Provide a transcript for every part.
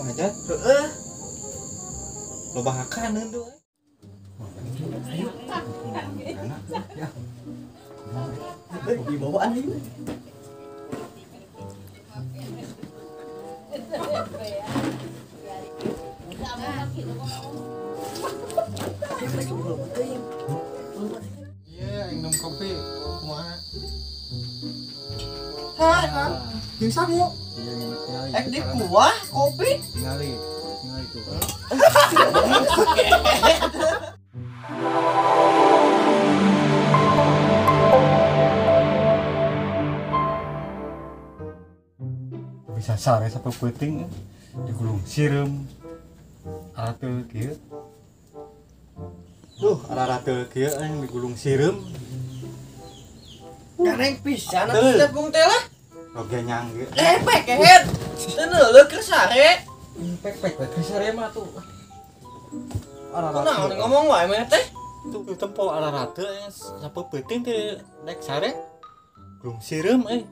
Hajat? Heeh. Loba hakaneun tuh. Ayo. Ya. Dibawaan ieu. Iya, minum kopi. Kumaha? Hai, Mang. Jeung sangu. Iya, ek di kuah kopi. Tingali, tingali tuh. Bisa sare sampai peuting digulung sireum. Arateul kieu. Duh, arateul kieu aing digulung sireum. Gareng pisan atuh tepung teh lah. Oge nyang ge. Pek kehet. Teu neuleuh keur sare. Pek pek keur sare mah tuh. Kunaon ngomong wae mah teh? Tuh tempo ararate sampai peuting teh dek sare. Gulung sireum euy.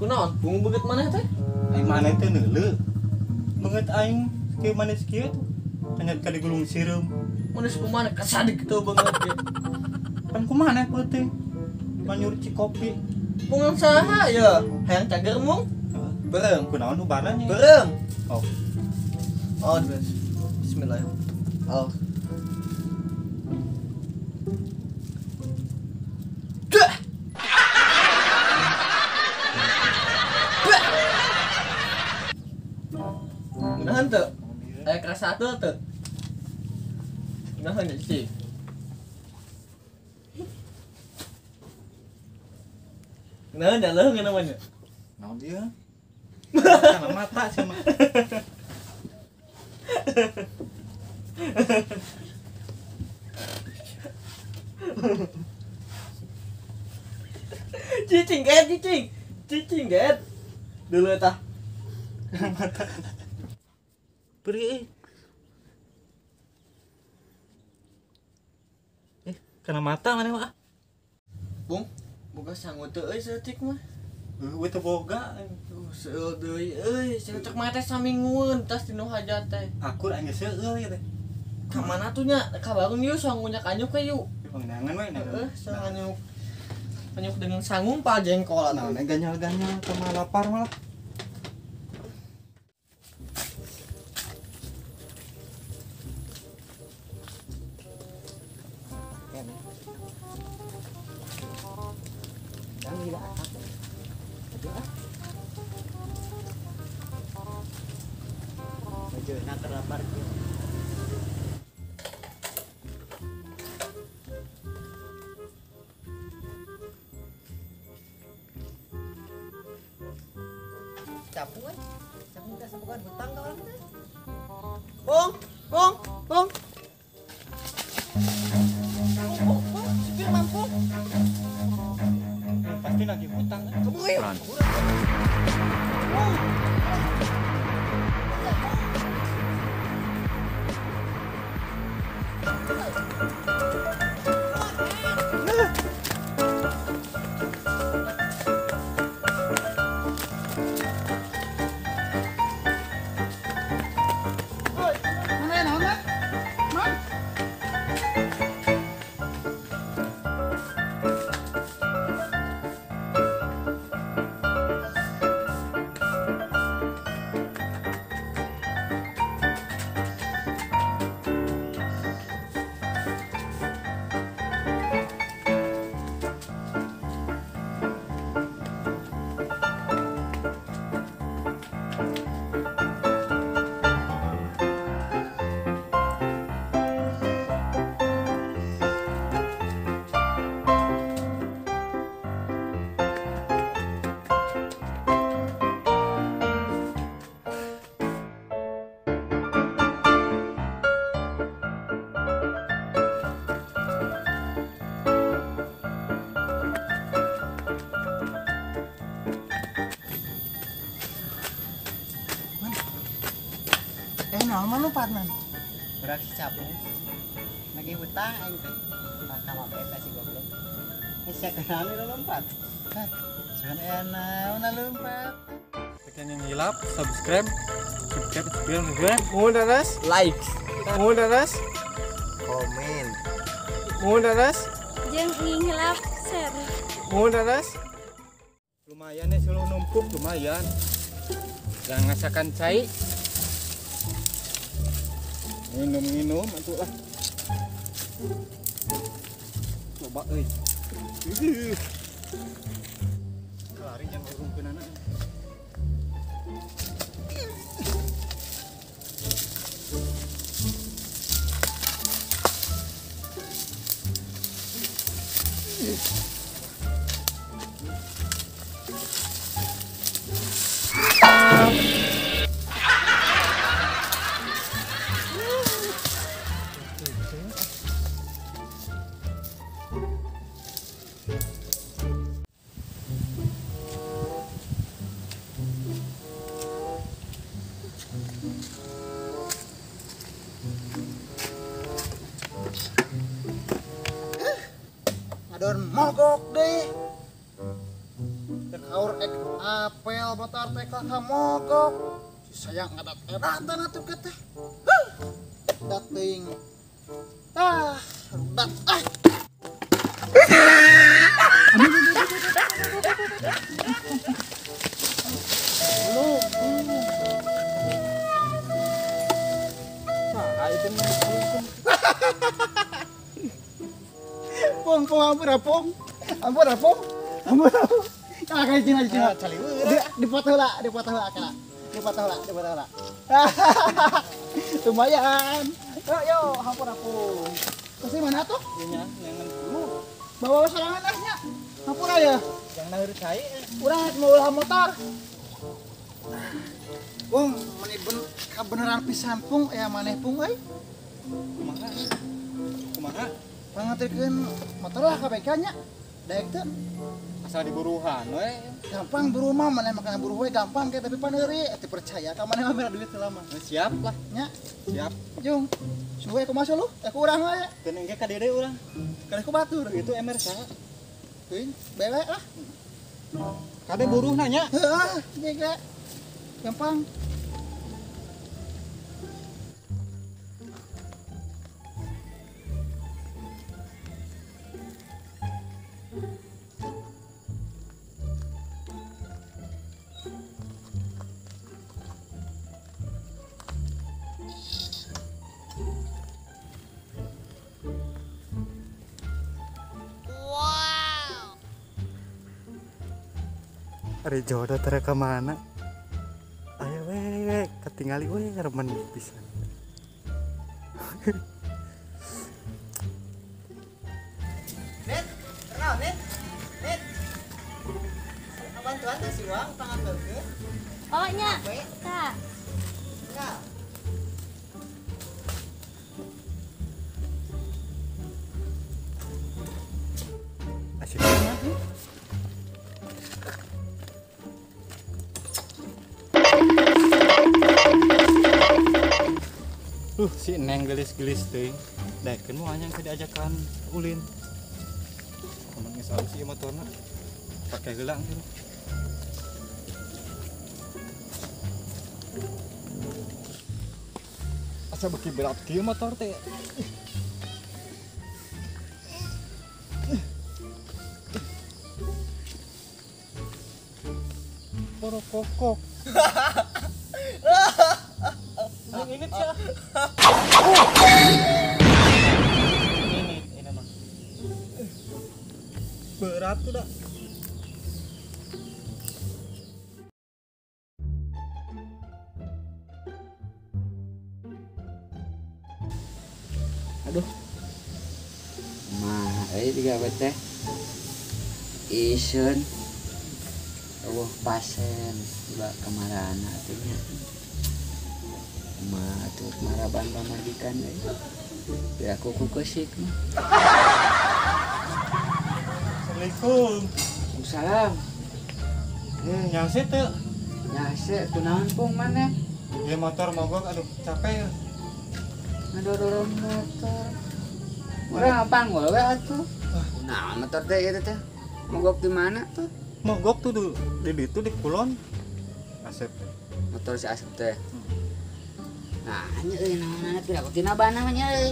Kunaon pung beungeut maneh teh? Aing maneh teh neuleuh. Beungeut aing kieu manis kieu tuh. Kanyat ka digulung sireum. Manis kumaha kasadik teu beungeut ge. Pan kumaha peuting? Manyur kopi. Pungan saha ya? Hayang cager mung? Beureum. Kunaon ubarna nya? Beureum. Oh. Oh, bismillah. Oh. Dah. Bah. Nahan teu? Aya kerasa teu teu? Nahan sih. Nah, dah leuh namanya. Naon dia? Kana mata sih mah. Cicing get, cicing. Cicing get. Dulu tah. Mata. Beri. Kana mata mana mah? Bung, boga sangu teu euy saeutik mah. Heueuh teu boga. Seueur deui euy, cek mah teh saminggueun tas dinu hajat teh. Akur aing geus seueur ieu teh. Ka mana tuh nya? Ka warung yeuh sangunya kanyuk we yuk. Pangenangan we. Heeh, sanganyuk. Kanyuk dengan sangung pa jengkol atuh. Naon ganyal-ganyal sama lapar malah. Capung kan? Capung teh bukan hutang ka orang teh. Bung, bung, bung. Bung, bung, supir mampu. Pasti lagi hutang kan? Keburu yuk. Bung. Naon mah lompat man. Berak si capung. Lagi hutang aing teh. Tah ka eta si goblok. Sia kenal lompat. Hah, sia naon lompat. Tekan yang hilap, subscribe, subscribe, subscribe, mudaras, like, mudaras, komen, mudaras, jeung ngilap share, mudaras. Lumayan nih, selalu numpuk lumayan. Jangan ngasakan cai. Minum-minum atuh lah. Coba euy. Lari jangan urungkeun anak. Ngadon mogok deh. Dek aur ek apel motor teh ka mogok. Si sayang ngadat eratan atuh ke teh. Dat teuing. Ah, rudat ah. Pong, pong, ampun, pong, ampun, pong, ampun, pong. Ah, kayak cina, cina. Dipoto lah, dipoto lah, kena. Dipoto lah, dipoto lah. Lumayan. Yo, yo, ampun, ampun. Terus mana tuh? Iya, jangan dulu. Bawa sorangan ahnya. Ampun aja. Jangan harus cai. Urang mau ulah motor. Pung, meni kabeneran pisan pung, ya maneh pung euy. Kumaha? Kumaha? Panganterkeun motor lah ka BK nya. Daek teu. Asal diburuhan we. Gampang buruh mah maneh makan buruh we gampang ke tapi paneuri teu percaya ka maneh mah mere duit heula mah. Siap lah nya. Siap. Jung. Suwe kumaha lu? Ek urang we. Teu engke ka dede urang. Kada ku batur. Itu MR saha? Teuing, bewe lah. Kade buruh nanya. Heeh, ge. Gampang. Ari jodoh tere kemana? Ayo we, ketinggali we remen pisan. Net, kenal net, net. Bantuan tuh si uang pangan beukeut. Oh nya, kak. Kak. Asik banget nih. Si Neng gelis-gelis teuing. Daekeun moal nya ke diajakan ulin. Emang geus alus ieu motorna. Pake heula engke. Asa beuki berat kieu motor teh. Porokokok. Ini sih. Ini mah. Berat tuh dah. Aduh. Mah, euy digawe teh. Iseun. Eueuh pasen tiba kamarana atuh nya. Mah atuh maraban pamajikan euy. Biar aku kukesik mah. Assalamualaikum. Waalaikumsalam. Nyase teu? Nyase kunaon pung maneh? Ieu motor mogok aduh capek. Ngadorong motor. Urang panggul we atuh. Kunaon motor teh ieu teh? Mogok di mana tuh? Mogok tuh di ditu di kulon. Asep. Motor si Asep teh. Nah, nya euy naonana pira ku tina ban namanya euy.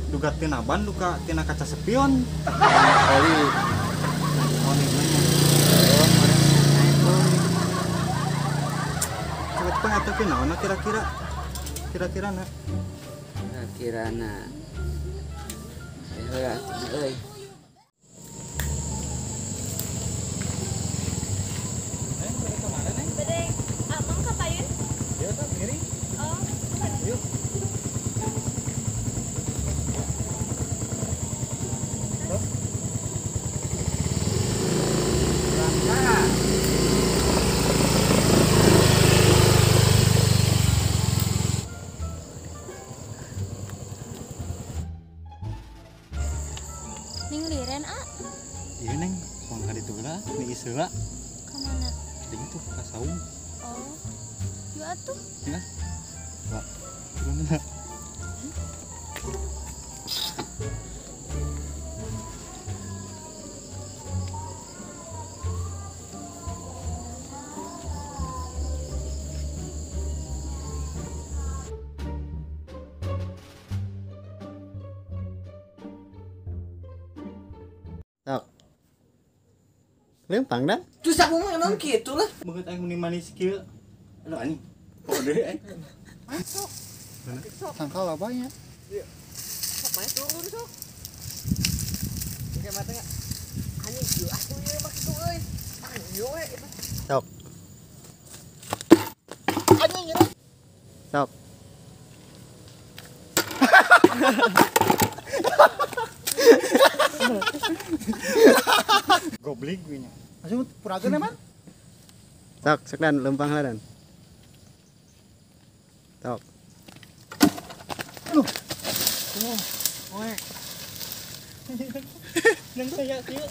Duka tina ban, duka tina kaca spion. Oli. Oli nanya. Coba atuh ki naonna kira-kira? Kira-kira na. Kira-kira na. Heula atuh euy. Bade amang ka payun? Ya tah ngiring. Oh, yuk. Ning liren a? Iya neng, uang ka ditu lah, ni iseula. Ka mana? Di itu ka saung. Oh. Yuk atuh. Ya. Pak, gimana? Sok. Lempang dan. Terus aku mah emang gitu lah. Banget aing meni manis kieu. Aduh anjing. Oh deui aing. Masuk. Sangkal apanya? Iya. Sok main turun sok. Oke mata enggak? Anjing ieu atuh ieu mah kitu euy. Anjing ieu we itu. Sok. Anjing ieu. Sok. Goblik gue nya. Masih purageun man? Sok, sok dan lempang lah dan. Sok. Aduh. Oh, oe. Nang saya kieu.